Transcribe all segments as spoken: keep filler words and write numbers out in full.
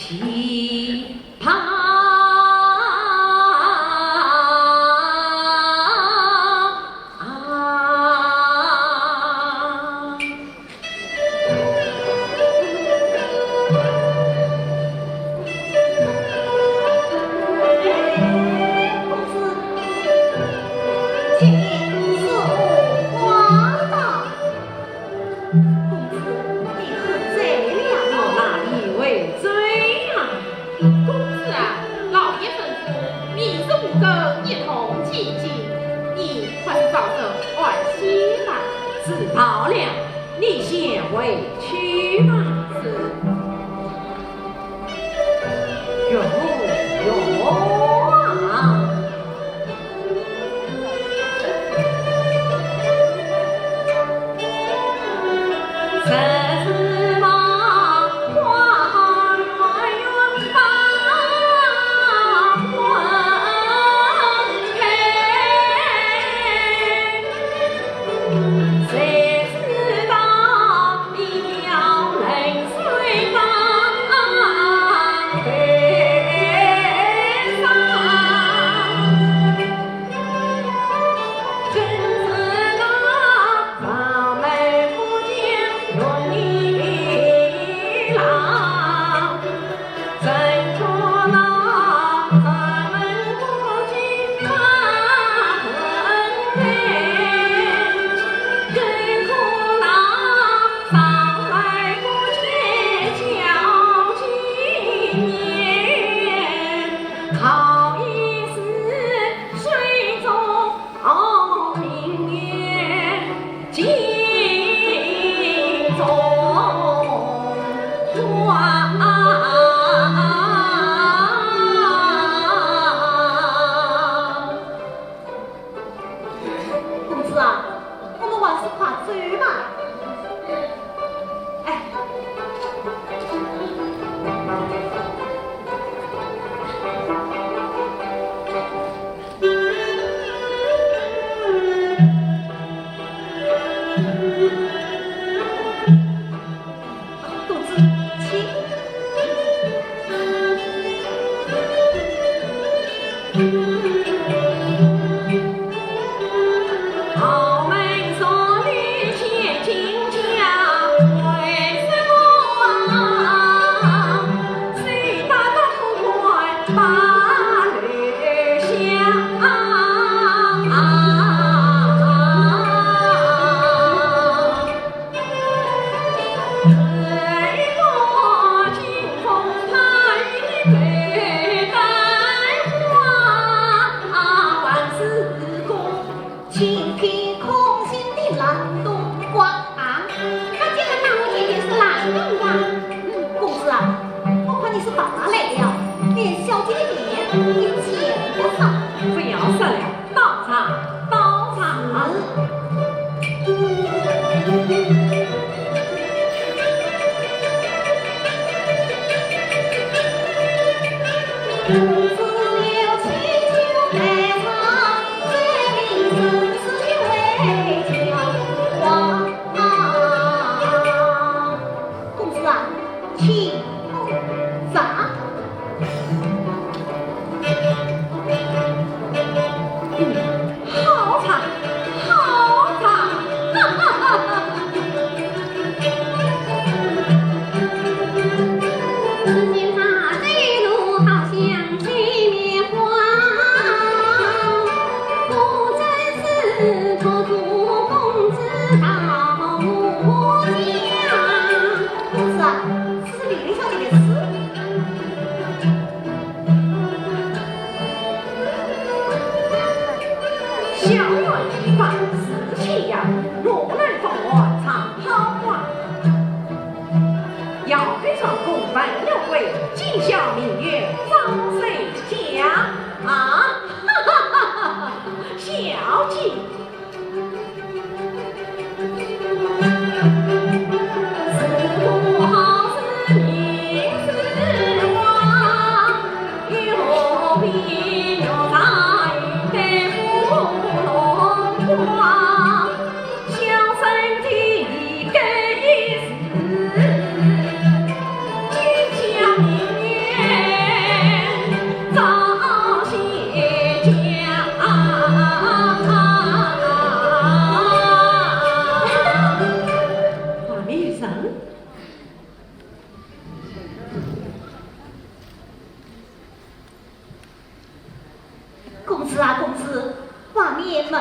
奇葩。 公子，你喝醉了。我哪里会醉啊？公子啊，老爷吩咐，你是五更一同进京，你快些早些安歇吧。知道了，你先回去吧。是。哟，哟啊！ 公子啊，我们还是快走吧。哎。 公子，请。啊，那这个大物件就是男人吧？嗯，公子啊，我看你是白来了，连小姐的面也见不上。不要说了， 倒茶，倒茶。公子啊，请喝茶。 好茶，好茶。公子啊，这是李林小姐的诗。 小院一番是清雅，落难放晚唱好花。摇杯双弓伴月归，今宵明月照谁家？啊，哈哈哈哈哈！小姐。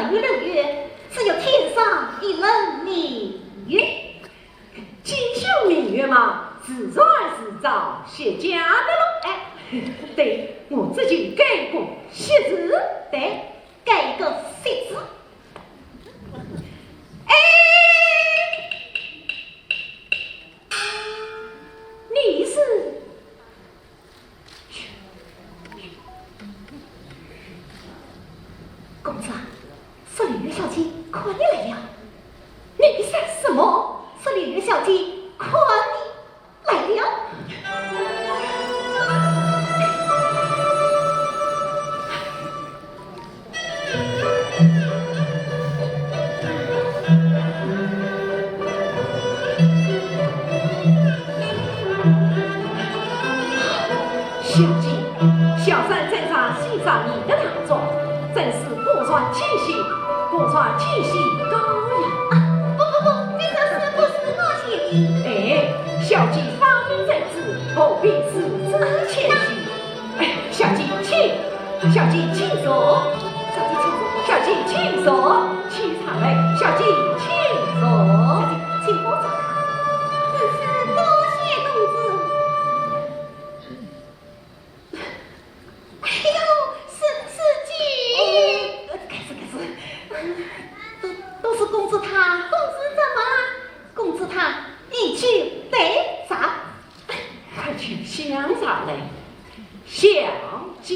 月六月，只有天上一轮明月。今宵明月嘛，自然是照谢家的喽。哎，对，我这就改个谢字。对，改个谢字。哎，你是？ 公子啊，说柳月小姐看你来了。你说什么？说柳月小姐看你来了。 小姐，小生在这西厢女的堂中，真是果然清秀，果然清秀高雅。啊，不不不，这首诗不是我写的。哎，小姐芳名在此，何必如此谦虚？ 哎，小姐请，小姐请坐，小姐请坐，小姐请坐，请上来，小姐请坐。小姐请坐。真是多谢公子。哎呦，是，是姐。哦，该死，该死。都，都是公子他。公子怎么了？公子他一句对啥？ 快去相上来，小姐。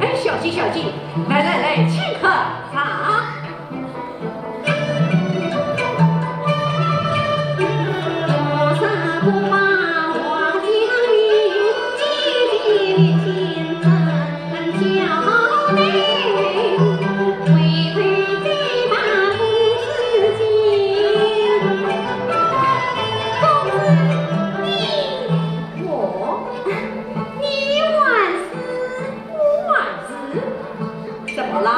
哎，小姐，小姐，来来来，请喝茶。我？你还是？我还是？ 怎么啦？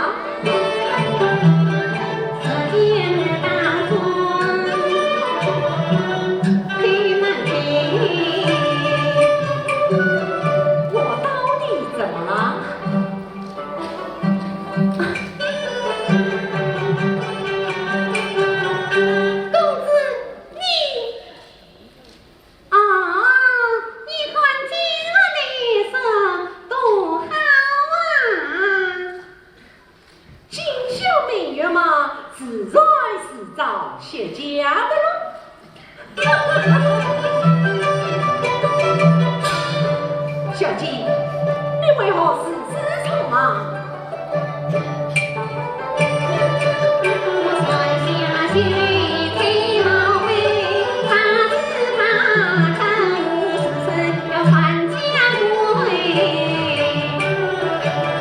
我到底怎么了？公子，你 啊，你看今日的月色多好啊！今宵明月嘛，自然是照谢家的喽。小姐，你为何如此匆忙？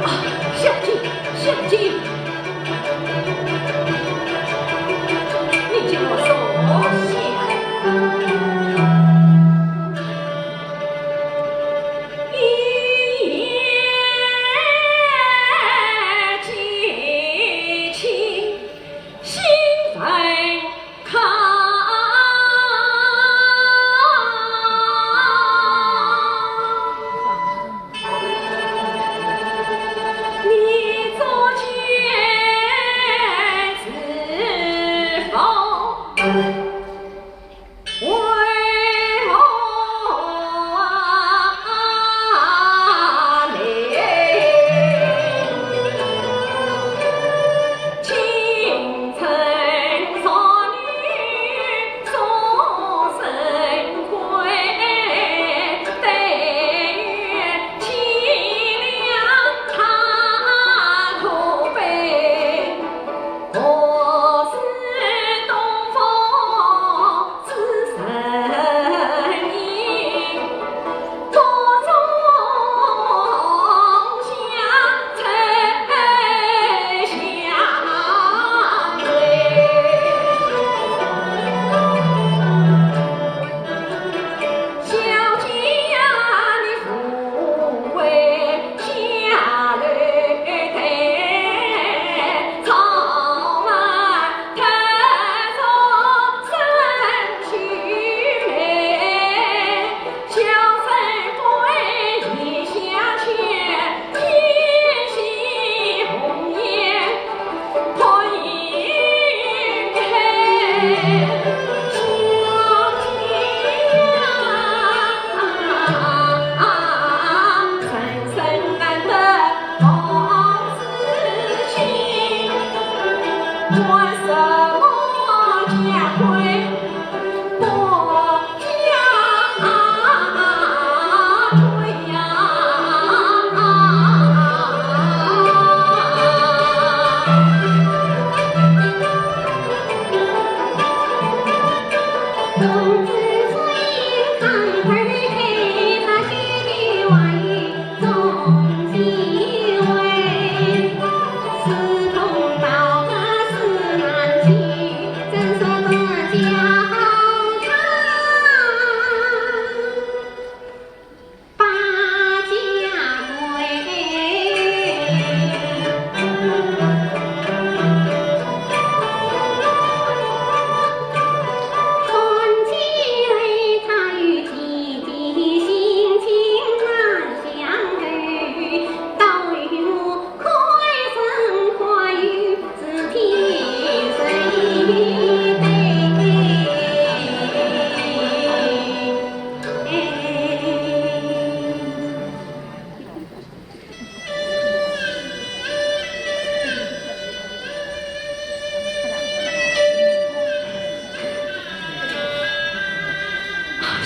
啊，小姐，小姐，你听我说。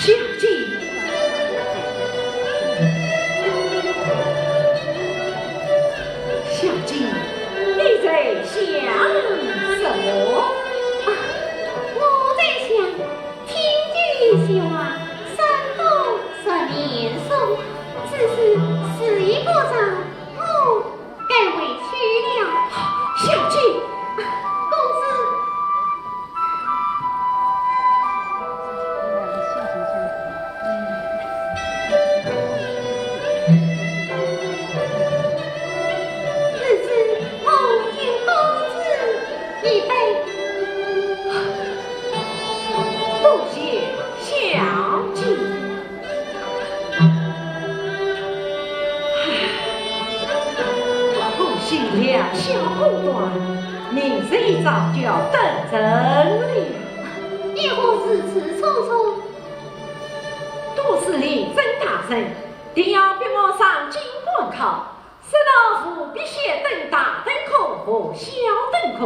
小姐，小姐，你在想什么？啊，我在想， 听君一席话，三冬十年霜，此事事已不长，我该回去了。小姐，公子。如此，我敬公子一杯。 多谢小姐。唉，我心里想不到，明日一早就要登城了。为何如此匆匆？都是令尊大人，定要逼我上京赶考，说道务必先登大登科和小登科，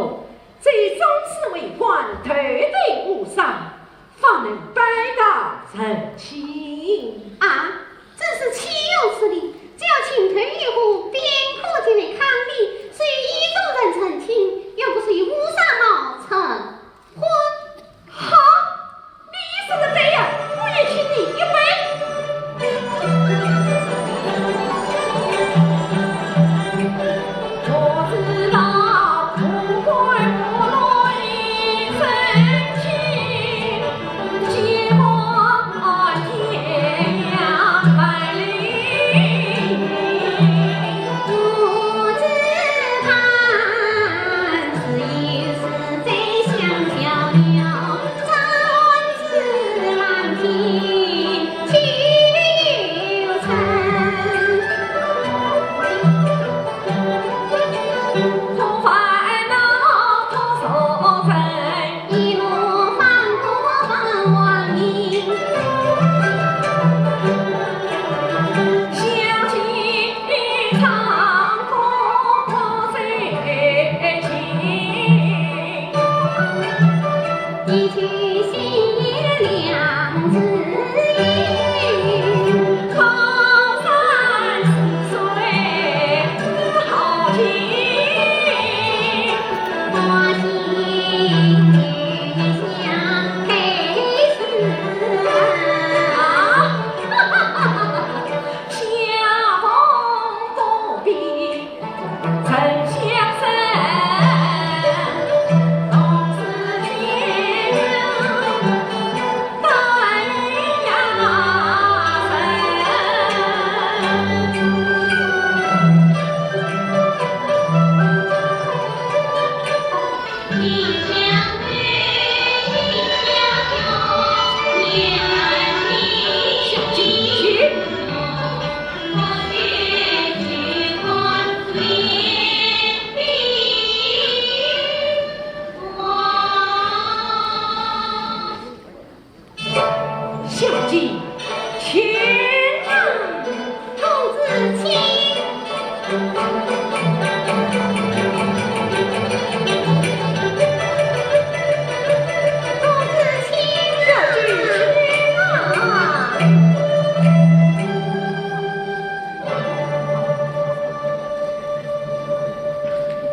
最终是为官头戴乌纱，方能拜到成亲。啊，真是岂有此理！只要情投意合，便可前来抗礼，随意中人成亲，又不是以乌纱帽成婚。好， 你说得对呀，我也请你一杯。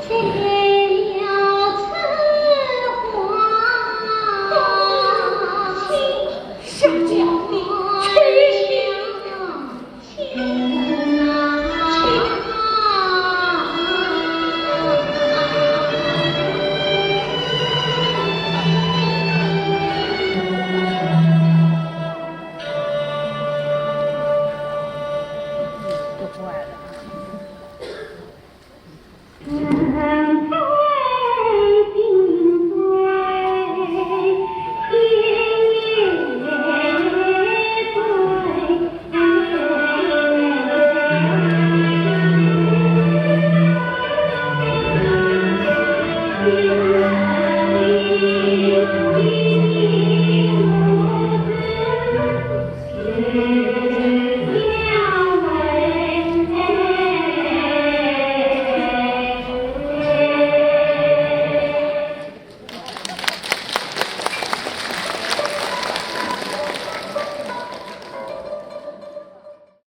Don't